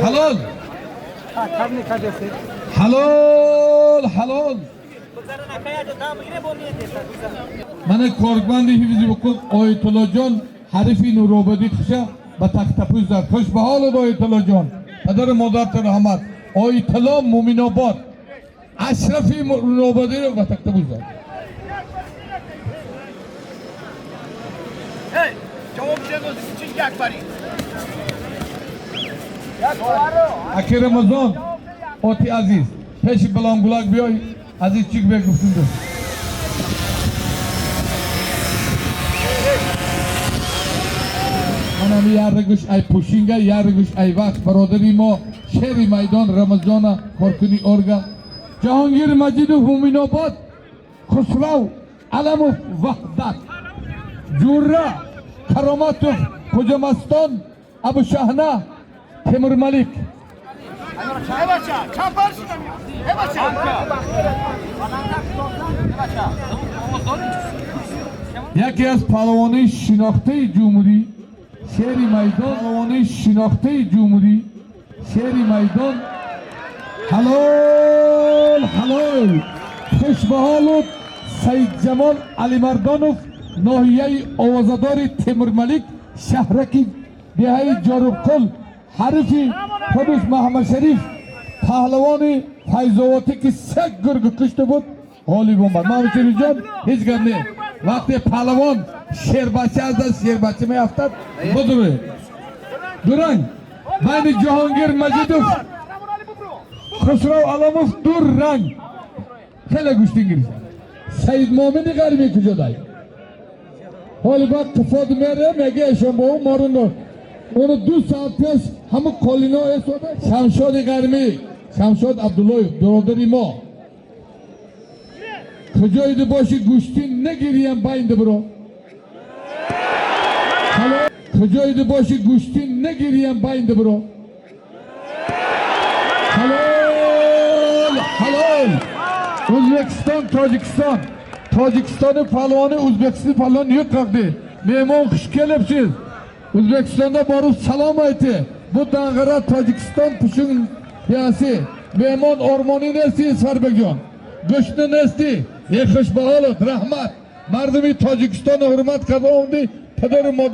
Halol. Halol, halol. Мана коргманди ҳифзи ҳуқуқ Оятуллоҷон ҳарифи Нурободӣ хуша ба тахтапӯз зад. Хуш ба ҳолат, Оятуллоҷон. Падару модарта раҳмат. Оятулло Муминобод Ашрафи Нурободиро ба тахтапӯз зад. Аки Рамазон, оти азиз, пеши Балонгулак биёй, азиз чик бегуфтум. Манам ярригуш ай пушинга, ярригуш ай вақт бародари мо шери майдон Рамазона коркуни орган Ҷаҳонгир Маҷидов Муминобод, Хусрав Аламов Ваҳдат, Ҷурра Кароматов Хуҷамастон, Абушаҳна Темурмалик. Яке аз паҳлавонои шинохтаи ҷумҳурӣ, шери майдон, паҳлавонои шинохтаи ҷумҳурӣ, шери майдон. Ҳалол, ҳалол. Хушбаҳолу Саидҷамол Алимардонов, ноҳияи овозадори Темурмалик, шаҳраки деҳаи Ҷорубқул, ҳарифи худуш Маҳамадшариф паҳлавони Файзовотӣ, ки се гург кушта буд, ғолиб омад. Маҳамадшарифҷон, ҳеҷ гап не, вақте паҳлавон шербача аз даст шербача меафтад. Будуре дуранг байни Ҷаҳонгир Маҷидов, Хусрав Аламов, ду ранг. Хеле гӯштин гирифт. Саидмомини Ғармӣ куҷо дай? Ҳоли баъд қифод мере, меге эшон бо ӯ моро оно 2 соат пеш ҳамун қолино эсода. Шамшоди Ғармӣ, Шамшод Абдуллоев, бародари мо, куҷоиди боши, гӯштин нагириям байнда биро. Куҷоиди боши, гӯштин нагириям байнда биро. Ҳалол, ҳалол. O'zbekiston, Tojikiston. Tojikistonni palvoni O'zbekiston palvoni yiqirdi. Mehmon, xush kelibsiz. O'zbekistonda borib salom aytdi. Bu dang'ara Tojikiston pushun yasi. Mehmon, ormoni nesti, Sarbekjon. Go'shtni nesti. Ey, xushbaholat, rahmat. Mardumi Tojikistonni hurmat qildi, padaru moдар.